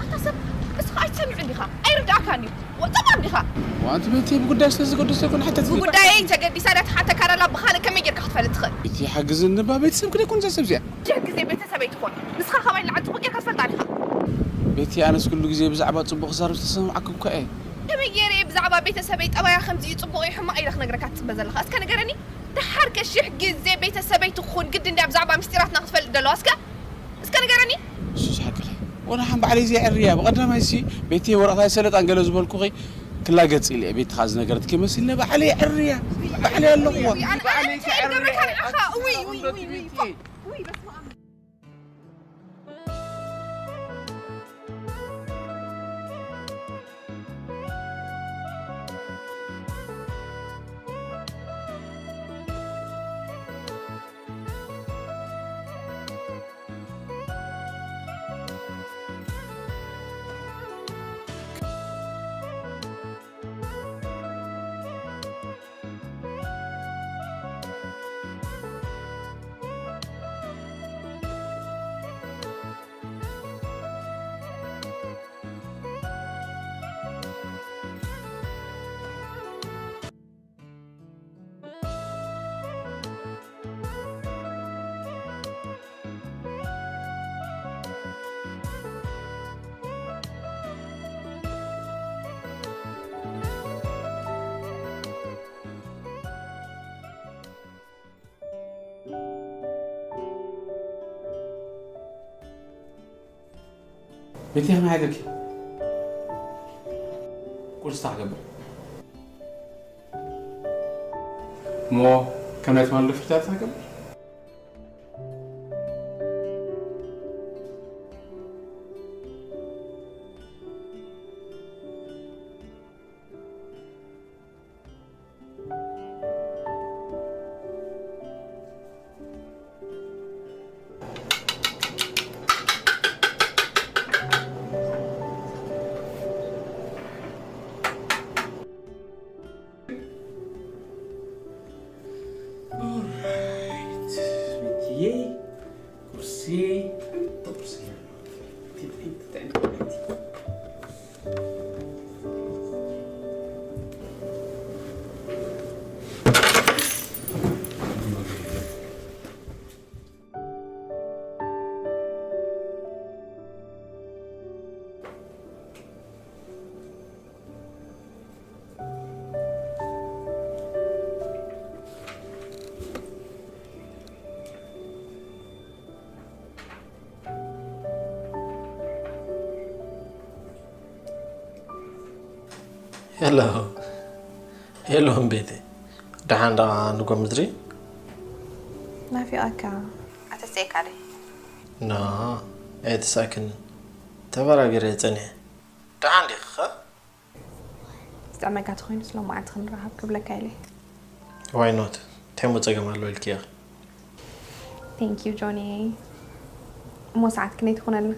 ኣታ ሰብ፣ እስኻ ኣይትሰምዕን ዲኻ? ኣይርድኣካን እዩ። ወ-፣ ጸማም ዲኻ? ዋንቲ ቤቲ ብጉዳይ ስለ ዝገደሰ ይኮን ሓተት። ብጉዳየይ ተገዲሳ ዳተሓተካ ደላ ብኻልእ ከመይ ጌርካ ክትፈልጥ ትኽእል? እቲ ሓግዝኒ እባ ቤተሰብ ክደ ይኮን እዛ ሰብ እዚኣ። ሽሕ ግዜ ቤተሰበይ ትኾን። ንስኻ ካባይ ንላዕሊ ጽቡቕ ጌርካ ትፈልጣ ዲኻ? ቤቲ ኣነስ ኩሉ ግዜ ብዛዕባ ጽቡቕ ክዛረብ ዝተሰማማዕኩ እኳ እየ። ከመይ ጌረ እየ ብዛዕባ ቤተሰበይ ጠባያ ከምዚ እዩ ጽቡቕ እዩ ሕማቕ ኢለ ክነግረካ ትጽበ ዘለኻ? እስከ ንገረኒ። ደሓር ከ ሽሕ ግዜ ቤተሰበይ ትኹን ግዲ እንድያ ብዛዕባ ምስጢራትና ክትፈልጥ ዘለዋ? እስከ፣ እስከ ንገረኒ። እሱስ ሓቅኺ። ወላ ሓን ባዕለይ ዘይዕርያ። ብቐዳማይ ሲ ቤቲ ወረቕታይ ሰለጣን ገለ ዝበልኩኺ ክላገጽ ኢለ እየ። ቤትኻ ዝነገረትኪ መሲልኒ ባዕለይ ዕርያ። ባዕለይ ኣለኹዋ። ኣነ፣ ኣነ ባዕለይ እንታይ ክገብረካ ንዓኻ? እውይ፣ እውይ፣ እውይ፣ እውይ፣ እውይ። እውይ፣ በስመ ኣብ። ቤቲ ከመይ ሓደርኪ? ቁርሲ እንታይ ክገብር? እሞ ከም ናይ ትማሊ ፍርታት እንታይ ክገብር? ኦራይት፣ ቤትየይ፣ ቁርሲ፣ ቁርሲ። ሄሎ። ሄሎ ቤቲ። ደሓን ደኣ ንጎ ምድሪ? ናፊቐካ። ኣተስኤካ ደ? ና፣ ኣይተሳእክኒ። ተበራቢረ ጸኒሐ። ደሓን ዲኺ ኸ? ዝጥዕመካ ተኾይኑ ስለ መዓልቲ ክንራኸብ ክብለካ ኢለ። Why not? እንታይ እሞ ጸገም ኣለዎ ኢልኪ ኢኺ? Thank you ጆኒ። እሞ ሰዓት ክንደይ ትኾነልና?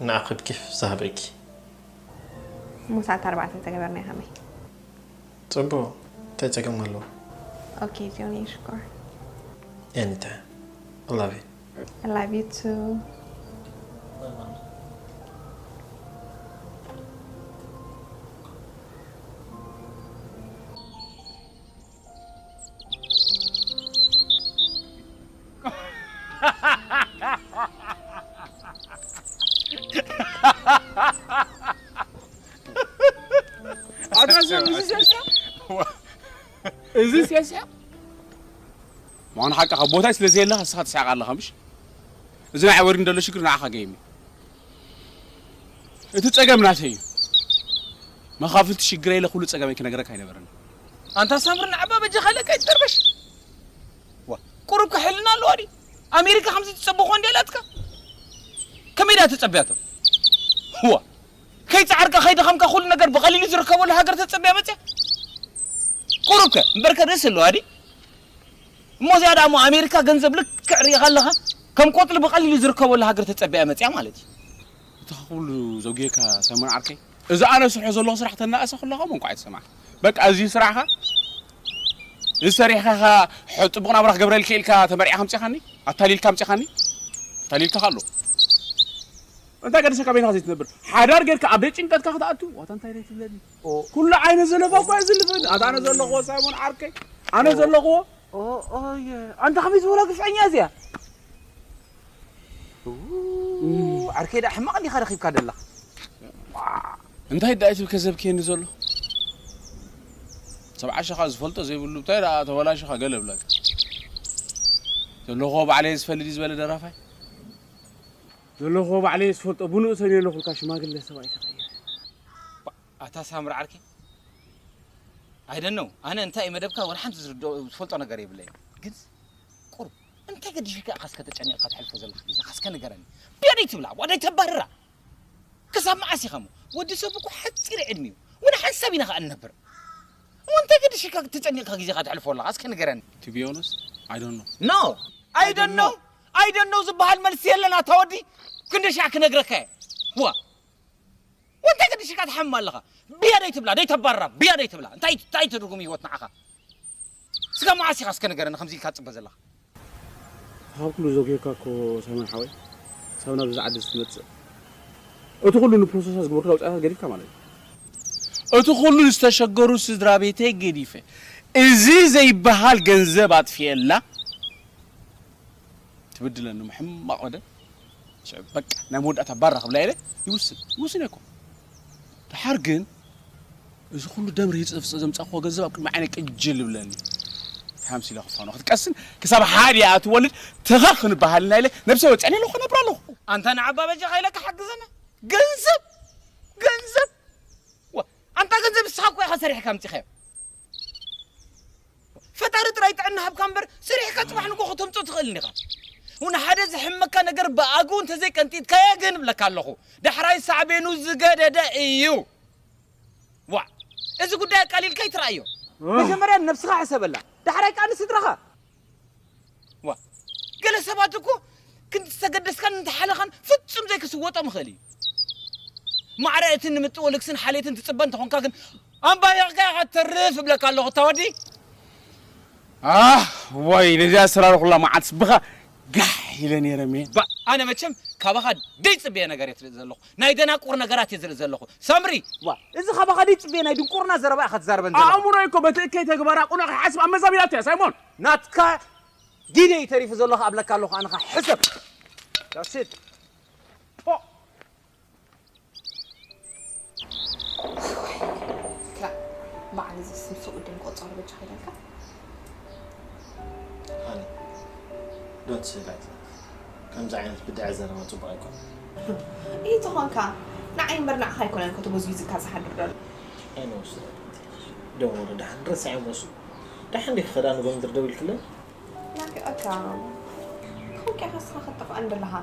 ንዓኺ ብኬፍ ዝሃበኪ። እሞ ሰዓት ኣርባዕተ ተገበርና ከመይ? ጽቡቕ። እንታይ ጸገም ኣለዎ? ኦኬ ጆኒ ሽኮር። Anytime. I love you. I love you too. ኣታ ሰብ እዚ ሴስያ? እዚ ሴስያ? ምዃኑ ሓቅኻ ቦታይ ስለ ዘየለኻ ንስኻ ትስሕቕ ኣለኻ ምሽ? እዚ ናይ ወሪድ ዘሎ ሽግር ንዓኻ ገይም እዩ። እቲ ጸገም ናተይ እዩ። መኻፍልቲ ሽግረይ ኢለ ኩሉ ጸገመይ ክነግረካ ኣይነበረን። ኣንታ ሳምሪ ንዓባ በጃኻ ኢለካ ኣይትጠርበሽ። ዋ፣ ቁሩብ ከ ሕልና ኣለዋ ድዩ? ኣሜሪካ ከምዚ ትጸብኾ እንድያ ኣላትካ? ከመይ ድያ ተጸብያቶ? ዋ፣ ከይጸዓርካ ከይደኸምካ ኩሉ ነገር ብቐሊሉ ዝርከበሉ ሃገር ተጸብያ መጽያ? ቁሩብ ከ እምበርከ ርእሲ ኣለዋ ድዩ? እሞ እዚኣ ደኣ እሞ ኣሜሪካ ገንዘብ ልክዕ ርኢኻ ኣለኻ? ከም ቆጽሊ ብቐሊሉ ዝርከበሉ ሃገር ተጸብያ መጽያ ማለት እዩ። እቲ ኩሉ ዘጉየካ ሳይሞን ዓርከይ፣ እዚ ኣነ ስርሖ ዘለኹ ስራሕ ተናእሰ ኩላኻ እሞ እንቋዕ ኣይተሰማዕካ። በቃ እዚ ስራሕኻ፣ እዚ ሰሪሕኻ ኸ ሕ-፣ ጽቡቕ ናብራ ክገብረልካ ኢልካ ተመርዒኻ ኣምጺኻኒ? ኣታሊልካ ኣምጺኻኒ? ተሊልካ ኣሎ። እንታይ ገደሰካ በይንኻ ዘይትነብር? ሓዳር ጌርካ ኣብ ደይ ጭንቀትካ ክትኣቱ? ዋታ እንታይ ደይ ትብለኒ? ኩሉ ዓይነ ዘለፋ እኳ የዝልፈኒ። ኣታ ኣነ ዘለኽዎ ሳይሞን ዓርከይ። ኣነ ዘለኽዎ። ኦየ፣ ኣንታ ከመይ ዝበላ ግፍዐኛ እዚኣ? ዓርከይ ደኣ ሕማቕ እንዲኻ ረኺብካ ደለኻ። እንታይ ደኣ ትብል ከዘብክየኒ ዘሎ? ሰብዓ ሸኻ ዝፈልጦ ዘይብሉ እንታይ ደኣ ተበላሽኻ ገለ ብለካ። ዘለኽዎ ባዕለይ ዝፈልጥ እዩ ዝበለ ደራፋይ። ዘለኽዎ ባዕለይ ዝፈልጦ ብንኡሰን የለኹልካ ሽማግለ ሰብኣይ ተቐይረ። ኣታ ሳምሪ ዓርከይ፣ I don't know። ኣነ እንታይ እዩ መደብካ ወላ ሓንቲ ዝርድኦ ዝፈልጦ ነገር የብለይን። ግን ቁሩብ እንታይ ገዲሽካ ኢኻ እስከ ተጨኒቕካ ተሕልፎ ዘለኻ ግዜኻ እስከ ንገረኒ። ብየደይ ትብላ፣ ወደይ ተባርራ። ክሳብ መዓስ ኢኻ እሞ? ወዲ ሰብ እኮ ሓጺር ዕድሚኡ። ወላ ሓንሳብ ኢና ከኣ ንነብር። እሞ እንታይ ገዲሽካ ተጨኒቕካ ግዜኻ ተሕልፎ ኣለኻ? እስከ ንገረኒ። To be honest, I don't know። No, I don't know። I don't know ዝበሃል መልሲ የለን ኣታ ወዲ። ክንደይ ሻዕ ክነግረካ እየ። ዋ። ወንታይ ገዲሽካ ትሓምም ኣለኻ? ብያ ደይ ትብላ፣ ደይ ተባርራ፣ ብያ ደይ ትብላ። እንታይ፣ እንታይ ትርጉም ህይወት ንዓኻ? ስጋ መዓስ ኢኻ እስከ ንገረኒ ከምዚ ኢልካ ትጽበ ዘለኻ? ካብ ኩሉ ዘጉየካ እኮ ሳይሞን ሓወይ፣ ክሳብ ናብዚ ዓዲ ትመጽእ፣ እቲ ኩሉ ንፕሮሰሳ ዝግበርኩ ኣውጻእካ ገዲፍካ ማለት እዩ። እቲ ኩሉ ዝተሸገሩ ስድራ ቤተይ ገዲፈ፣ እዚ ዘይበሃል ገንዘብ ኣጥፊኤላ፣ ትብድለኒ እሞ ሕማቕ በደል። ሽዑ በቃ ናይ መወዳእታ ባራ ክብላ ኢለ ይውስን፣ ይውስን እየ እኮ። ደሓር ግን እዚ ኩሉ ደም ርሂጸ ዘምጻእክዎ ገንዘብ ኣብ ቅድሚ ዓይነ ቅጅል ይብለኒ። እንታይ ኣምሲለ ክፋኖ ክትቀስን ክሳብ ሓዲኣ ትወልድ ትኸኽ ክንበሃልና ኢለ ነብሰይ ወጽዕኒ ኣለኹ ነብር ኣለኹ። ኣንታ ንዓባ በጃኻ ኢለካ ሓግዘና። ገንዘብ፣ ገንዘብ። ዋ፣ ኣንታ ገንዘብ ንስኻ እኮ ኢኻ ሰሪሕካ ኣምጺኻዮ። ፈጣሪ ጥራይ ጥዕና ሃብካ እምበር፣ ሰሪሕካ ጽባሕ ንግሆ ከተምጽኦ ትኽእል እንዲኻ። እውን ሓደ ዝሕመካ ነገር ብኣግኡ እንተዘይቀንጢጥካዮ ግን እብለካ ኣለኹ፣ ዳሕራይ ሳዕቤኑ ዝገደደ እዩ። ዋ፣ እዚ ጉዳይ ኣቃሊልካ ይትረኣዮ። መጀመርያ ነብስኻ ሕሰበላ፣ ዳሕራይ ከኣ ንስድራኻ። ዋ፣ ገለ ሰባት እኮ ክንዲ ዝተገደስካን እንተሓለኻን ፍጹም ዘይክስወጦም ይኽእል እዩ። ማዕረ እቲ ንምጥዎ ልግስን ሓልየትን ትጽበ እንተኾንካ ግን ኣምባቢቕካ ኢኻ ትተርፍ እብለካ ኣለኹ እታ ወዲ። ኣህ፣ ዋይ፣ ነዚኣ ስራሪ ኩላ መዓልቲ ስብኻ ጋሕ ኢለ ነይረ ሜ። ባ፣ ኣነ መቸም ካባኻ ደይጽበየ ነገር እየ ትርኢ ዘለኹ። ናይ ደናቁር ነገራት እየ ዝርኢ ዘለኹ። ሳምሪ! ዋ፣ እዚ ካባኻ ደይጽበየ ናይ ድንቁርና ዘረባ ኢኻ ትዛረበን ዘለኻ። ኣእምሮይ እኮ በቲ እከይ ተግባራ ቁኑዕ ክሓስብ ኣመዛቢላቶ እያ፣ ሳይሞን። ናትካ ጊደ እዩ ተሪፉ ዘሎ ከኣ እብለካ ኣለኹ፣ ኣነ ኸኣ ሕሰብ። That's it። ፖ። ክላእ፣ በዓል እዚ ስም ስቕ ኢሉ ቆጸሩ በጃ ከይደልካ። ሃኒ፣ don't say like that። ከምዚ ዓይነት ብድዐ ዘረባ ጽቡቕ ኣይኮነን። ኢቲ ኾንካ፣ ንዓይ እምበር ንዓኻ ኣይኮነን እኮ ተጎዝጒዝካ ዝሓድር ዘሎ። ኣይንወስዶ። ደሞ ደሓን ረሳዕሞ እሱ። ደሓን ዲኺ ክዳን ጎንደር ደው ኢልክለን? ናፊቐካ። ኾንካ ኢኻ ንስኻ ክትጠፍኣኒ ዘለኻ።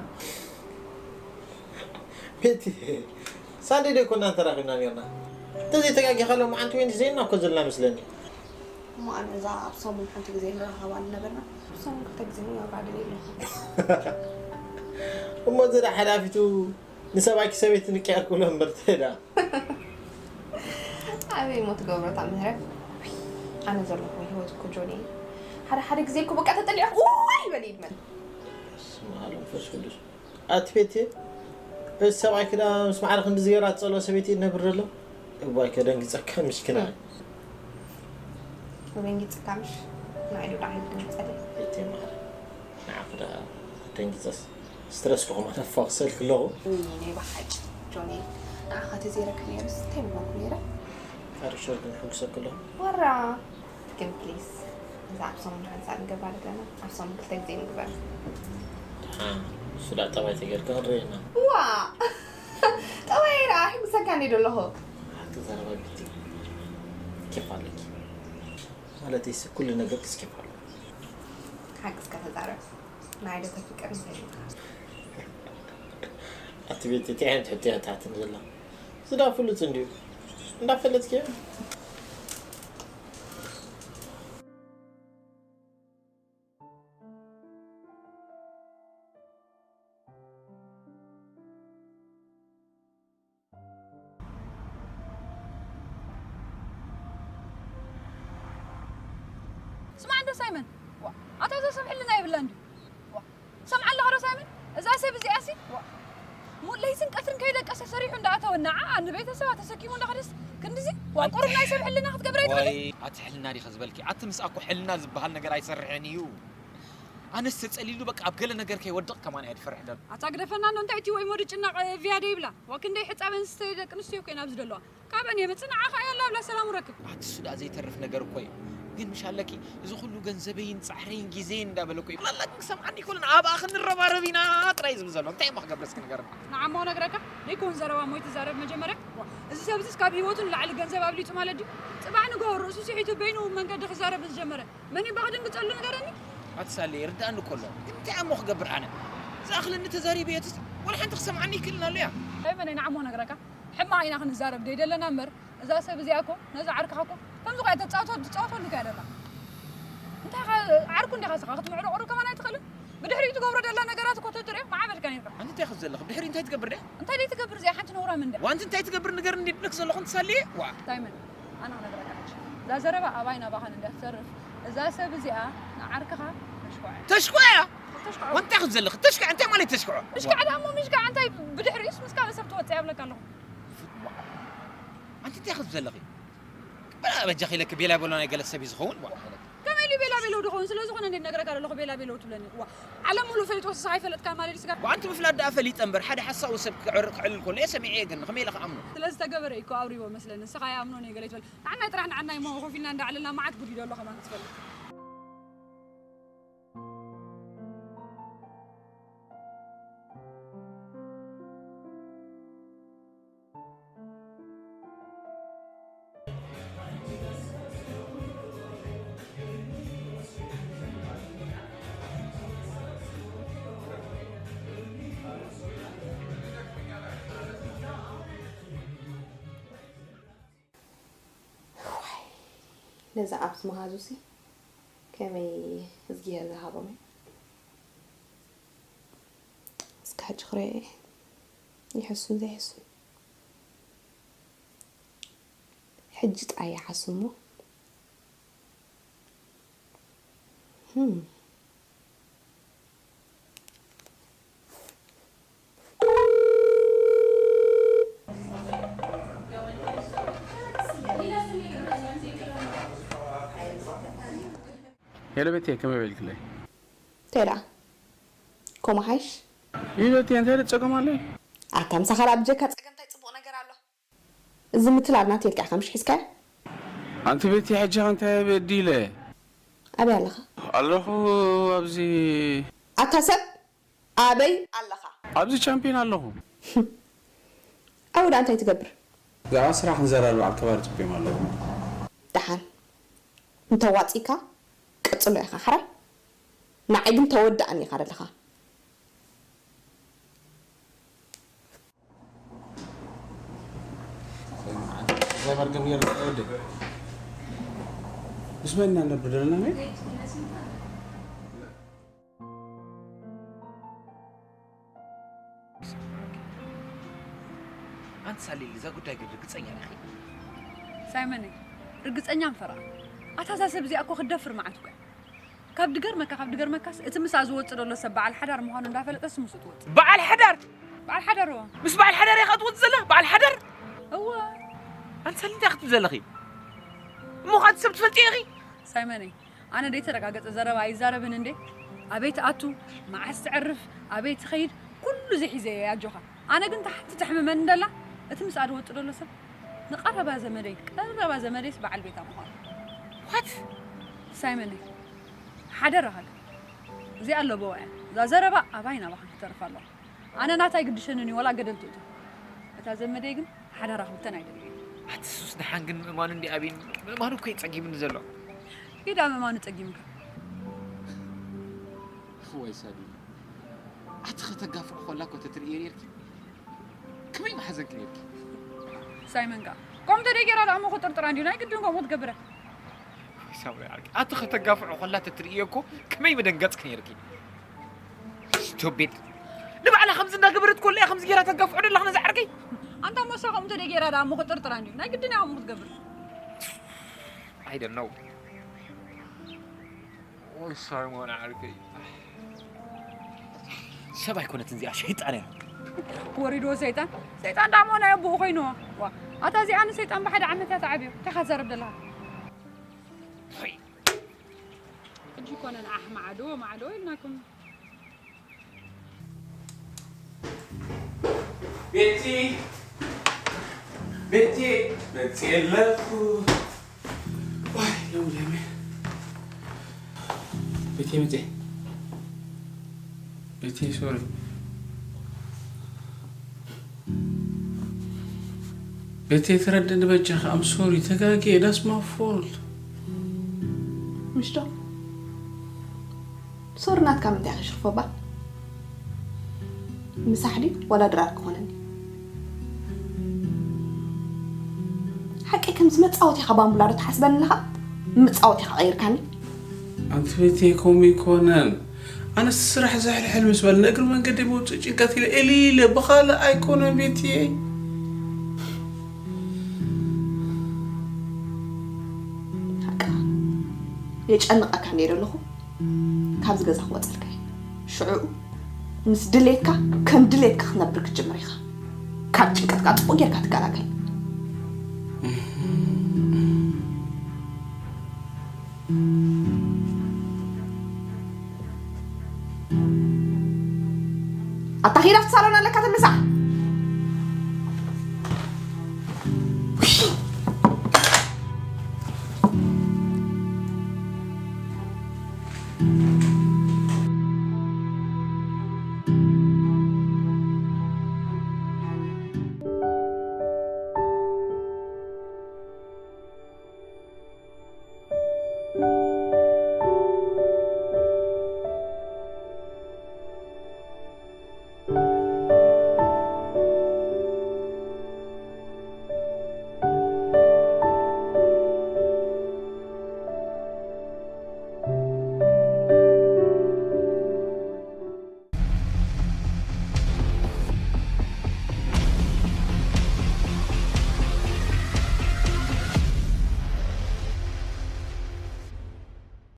ቤቲ፣ ሳንዴ ዶ ኣይኮናን ተራኺብና ኔርና? እንተዘይተጋጊኻ ሎምዓንቲ ዌንዝደይ ኢና እኮ ዘለና መስለኒ። እሞ ኣነ እዛ ኣብ ሰሙን ሓንቲ ግዜ ንራኸባ ዝነበርና፣ ኣብ ሰሙን ክልተ ግዜ እውን ኣብራ ደልየ ኣለኹ። እሞ እዚ ደኣ ሓላፊቱ ንሰብኣይኪ ሰበይቲ ንቀያር ክብሎ እምበር እንታይ ደኣ? ኣበይ እሞ ትገብሮ እታ ምህረት? ኣነ ዘለኹ ህይወት እኮ ጆኒ። ሓደ ሓደ ግዜ እኮ በቃ ተጠሊዐ እዋይ በል ይድመል። በስመ ኣብ መንፈስ ቅዱስ። ኣቲ ቤቴ፣ እዚ ሰብኣይኪ ደኣ ምስ ማዕረ ክንድዚ ገይራ ትጸልኦ ሰበይቲ ይነብር ዘሎ? እዋይ ከደንግጸካ ምስኪና። እም። ደንጊጽካ ምሽ? ንዓይ ዶ ደኣ ኣይትደንግጸለይ? ቤቴ ማዕረ፣ ንዓኺ ደኣ ደንጊጸስ ስትረስ ክኾማ ተፋኽሰልኪ ኣለኹ። እይ፣ ናይ ብሓቂ ጆኒ፣ ንዓኻ ተዘይረክብ ነይሩስ እንታይ ምኾንኩ ነይረ? ዳይሬክተር ግን ሕጉሰኪ ኣለኹ። ዋራ! ግን ፕሊስ፣ እዛ ኣብ ሰሙን ሓንሳእ ንገብራ ዘለና፣ ኣብ ሰሙን ክልተ ግዜ ንግበር። ደሓን፣ እሱ ደኣ ጠባይ ተጌርካ ክንርኢ ኢና። ዋ! ጠባይ ደኣ ሕጉሰካ እንድየ ዶ ኣለኹ። ሓቂ ዘረባ ግዲ። ኬፍ ኣለኪ። ማለተይስ ኩሉ ነገርክስ ኬፍ ኣሎ። ሓቂ እስከ ተዛረብ። ንዓይ ዶ ተፍቅር እንተ ኢልካ? ኣቲ ቤቲ፣ እንታይ ዓይነት ሕቶ እያ ትሓትኒ ዘላ? እዚ ደኣ ፍሉጥ እንድዩ። እንዳፈለጥክዮ? ስማዕ እንተ ሳይመን፣ ዋ፣ ኣታ እዛ ሰብ ሕልና የብላን ድዩ? ዋ፣ ሰምዓ ኣለኻ ዶ ሳይመን? እዛ ይስን ቀትርን ከይደቀሰ ሰሪሑ እንዳኣተወ ንዓ ንቤተሰባ ተሰኪሙ እንዳኸደስ ክንድዚ ዋቆርብ ናይ ሰብ ሕልና ክትገብር ኣይትኽእልን። ኣቲ ሕልና ዲኸ ዝበልኪ ኣቲ ምስ ኣኮ ሕልና ዝበሃል ነገር ኣይሰርሕን እዩ። ኣነስ ተጸሊሉ በቃ ኣብ ገለ ነገር ከይወድቕ ከማን እየ ድፈርሕ ደሎ። ኣታ ግደፈና እንዶ እንታይ እቲ ወይ ሞዲ ጭናቕ ቪያደ ይብላ ዋ ክንደይ ሕጻበን ዝስተየ ደቂ ኣንስትዮ ኮይና ኣብዚ ደለዋ ካበን የመጽእ ንዓኻ እያ ኣላ ብላ ሰላሙ ረክብ። ኣቲ እሱ ደኣ ዘይተርፍ ነገር እኮ እዩ። ግን ምሽ ኣለኪ እዚ ኩሉ ገንዘበይን ጻዕረይን ግዜን እንዳበለ እኮ ይብላላ ግን ክሰምዓኒ ይኮልን ኣብኣ ክንረባረብ ኢና ጥራይ ዝብል ዘሎ እንታይ እሞ ክገብር እስኪ ንገርና። ንዓሞ ነግረካ ደይኮን ዘረባ ሞይ ትዛረብ መጀመርያ ዋ፣ እዚ ሰብ እዚስ ካብ ህይወቱ ንላዕሊ ገንዘብ ኣብሊጡ ማለት ድዩ? ጽባሕ ንግሆ ርእሱ ስሒቱ በይኑ መንገዲ ክዛረብ ዝጀመረ መን እዩ ባክድንግጸሉ ንገረኒ። ኣቲ ሳሌ ይርድኣኒ እኮ ኣሎ ግን እንታይ እሞ ክገብር ኣነ ዝኣኽለኒ ተዛሪበ እየ ትስ ወላ ሓንቲ ክሰምዓኒ ይክእልን ኣሎ እያ። እንታይ መን ንዓሞ ነግረካ ሕማቕ ኢና ክንዛረብ ደይደለና እምበር እዛ ሰብ እዚኣ እኮ ነዛ ዓርክኻ እኮ ከምዚ ኳ ተፃወቶ ትፃወተሉ እኮ እያ ደላ እንታይ ኻ ዓርኩ እንዲኻ ስኻ ክትምዕርቑሩ ከማን ኣይትኽእልን ብድሕሪኡ ትገብሮ ደላ ነገራት እኮ ተትሪኦ ማዕበልካ ነርካ ኣንቲ እንታይ ክዘለኽ ብድሕሪ እንታይ ትገብር ድያ እንታይ ደይ ትገብር እዚኣ ሓንቲ ነውራ ምን ድያ ዋንቲ እንታይ ትገብር ንገር እንዲ ብለክ ዘለኹ እንትሳልየ ዋ እንታይ መን ኣና ክነግረካ ሕጂ እዛ ዘረባ ኣባይ ናባኻን እንድያ ትተርፍ እዛ ሰብ እዚኣ ንዓርክኻ ተሽኮዐ ተሽኮያ ተሽኮዐ እንታይ ክትዘለኽ ተሽኮዐ እንታይ ማለት ተሽኮዐ ምሽካዕ ደኣ እሞ ምሽካዕ እንታይ ብድሕሪኡስ ምስ ካልእ ሰብ ትወፅእ ያብለካ ኣለኹ ኣንቲ እንታይ ክትብ ዘለኺ በላ በጃኺ ኢለኪ ቤላ በሎ ናይ ገለ ሰብ እዩ ዝኸውን ዋ ኢለኪ ከመይ ኢሉ ቤላ ቤሎ ድኸውን ስለ ዝኾነ እንዴ ነግረካ ዘለኹ ቤላ ቤሎ ትብለኒ ዋ ዓለም ሙሉ ፈሊጥዎ ስኻ ኣይፈለጥካ ማለት ስጋ ኣንቲ ምፍላጥ ደኣ ፈሊጠ እምበር ሓደ ሓሳዊ ሰብ ክዕልል ከሎ እየ ሰሚዐ እየ ግን ከመይ ኢለ ክኣምኖ ስለ ዝተገበረ እዩ እኮ ኣብሪዎ መስለኒ ንስኻ ይኣምኖ እየ ገለ ይትበል ንዓናይ ጥራሕ ንዓናይ ሞ ኮፍ ኢልና እንዳዕለልና መዓት ጉድ ይዶ ኣሎ ከማን ክትፈልጥ ነዛ ኣብስ መሃዙሲ ከመይ እዝግሄር ዝሃቦም እዩ እስከ ሕጂ ክሪኦ እየ ይሕሱን ዘይሕሱን ሕጂ ጥራይ ይሓሱ እሞ ሄሎ ቤቴ ከመይ በልክለይ? እንታይ ደኣ? ከምኡ ሓይሽ? ይበቲ እንታይ ደኣ ጸገም ኣለይ? ኣታ ምሳኻ ደኣ ብጀካ ጸገም እንታይ ጽቡቕ ነገር ኣሎ? እዚ ምትላል ናተይ ኢልካ ኢኻ ምሽ ሒዝካዮ? ኣንቲ ቤቲ ሕጂ ከ እንታይ በዲለ? ኣበይ ኣለኻ? ኣለኹ ኣብዚ ኣታ ሰብ ኣበይ ኣለኻ? ኣብዚ ቻምፒዮን ኣለኹ። ኣብኡ ደኣ እንታይ ትገብር? ብዛዕባ ስራሕ ክንዘራረብ ኣብ ከባቢ ጽቡዮም ኣለኹ። ደሓን እንተዋጺእካ ቀጽሎ ኢኻ ሕራይ ንዓይ ግን ተወድኣኒ ኢኻ ዘለኻ። ዛይ መርገም ገይርና ወደ ምስ መን ኢና ነብር ዘለና ሜ ኣንቲ ሳሊል እዛ ጉዳይ ግን ርግፀኛ ዲኺ? ሳይመነይ ርግፀኛ ንፈራ ኣታ እዛ ሰብ እዚኣ እኮ ክትደፍር መዓት እኮ እያ ካብ ድገርመካ ካብ ድገርመካስ እቲ ምሳ ዝወፅእ ዘሎ ሰብ በዓል ሓዳር ምዃኑ እንዳፈለጠስ ምስኡ ትወፅእ በዓል ሓዳር በዓል ሓዳር እዎ ምስ በዓል ሓዳር ኢኻ ትወፅእ ዘላ በዓል ሓዳር እወ ኣንሰሊ እንታይ ክትብ ዘለኺ እሞ ኻቲ ሰብ ትፈልጢ ኢኺ ሳይመነይ ኣነ ደይተረጋገፀ ዘረባ ኣይዛረብን እንዴ ኣበይ ትኣቱ መዓስ ትዕርፍ ኣበይ ትኸይድ ኩሉ እዚ ሒዘ እየ ኣጆኻ ኣነ ግን ታሓንቲ ተሕምመኒ ደላ እቲ ምስኣ ዝወፅእ ዘሎ ሰብ ንቐረባ ዘመደይ ቀረባ ዘመደይስ በዓል ቤታ ምዃኑ what ሳይመነይ ሓደራኻ ግን እዚኣ ኣለበዋ እያ እዛ ዘረባ ኣባይ ናባኻ ክትተርፍ ኣለዋ ኣነ ናታይ ግድሸንን እዩ ወላ ገደል ትእቶ እታ ዘመደይ ግን ሓደራ ክብተን ኣይደልየ ኣቲ ሱስ ደሓን ግን ምእማኑ እንዲ ኣብይን ምእማኑ እኮ ይጸጊምኒ ዘሎ ኢዳ ምእማኑ ጸጊምካ እዋይ ሳዲ ኣቲ ከተጋፍዑ ኮላ እኮ ተትርእየ ነርኪ ከመይ መሓዘንኪ ነርኪ ሳይመን ከኣ ከምኡ ተደይ ገይራ ደኣ እሞ ክጥርጥራ እንድዩ ናይ ግድን ከምኡ ትገብረ ኣቲ ከተጋፍዑ ከላ ተትርእዮ እኮ ከመይ ምደንገጽክ ነይርኪ። ስቱፒድ። ንባዕላ ከምዚ እንዳገበረት ኮላ እያ ከምዚ ገይራ ተጋፍዖ ደላ ነዛ ዓርከይ። ኣንታ ሞሳ ከምኡ ተደይ ገይራ ደኣ እሞ ክጥርጥራ እንድዩ ናይ ግድን እያ ከምኡ ክትገብር። I don't know. ኦይ ሳይሞን ዓርከይ። ሰብ ኣይኮነትን እዚኣ ሸይጣን እያ። ወሪድዎ ሰይጣን። ሰይጣን ዳሞ ናይ ኣቦኡ ኮይንዎ። ዋ፣ ኣታ እዚኣ ንሰይጣን ብሓደ ዓመት እያ ተዓብዮ። እንታይ ኢኻ ትዛረብ ዘለኻ? ሕጂ ኮነ ንዓሕ ማዕዶ ማዕዶ ኢልናኩም። ቤቲ ቤቲ መፅየ ኣለኹ። ዋይ ሎም ለሚ ቤቲ መፅየ ቤቲ ሶሪ ቤቲ ትረድእኒ በጃኻ። I'm sorry ተጋግየ። That's my fault። ምሽዶ ሶሪ ናትካ ምንታይ ከሽርፎባ ምሳሕ ድዩ ዋላ ድራር ክኾነኒ? ሓቀይ ከምዚ መጻወቲ ኢኻ ባምቡላ ዶ ትሓስበኒ ኣለኻ? መጻወቲ ኢኻ ቀይርካኒ። ኣንቲ ቤቲ ከምኡ ኣይኮነን። ኣነስ ስራሕ ዘሕልሕል ምስ በለኒ እግሪ መንገዲ መውፅእ ጭንቀት ኢለ እሊ ኢለ ብኻልእ ኣይኮነን ቤትየይ። ሓቃ የጨንቐካ ነይረ ኣለኹ። ካብዚ ገዛ ክወፀልካ እየ። ሽዑ ምስ ድሌትካ ከም ድሌትካ ክትነብር ክትጅምር ኢኻ። ካብ ጭንቀትካ ፅቡቅ ጌርካ ትገላገል።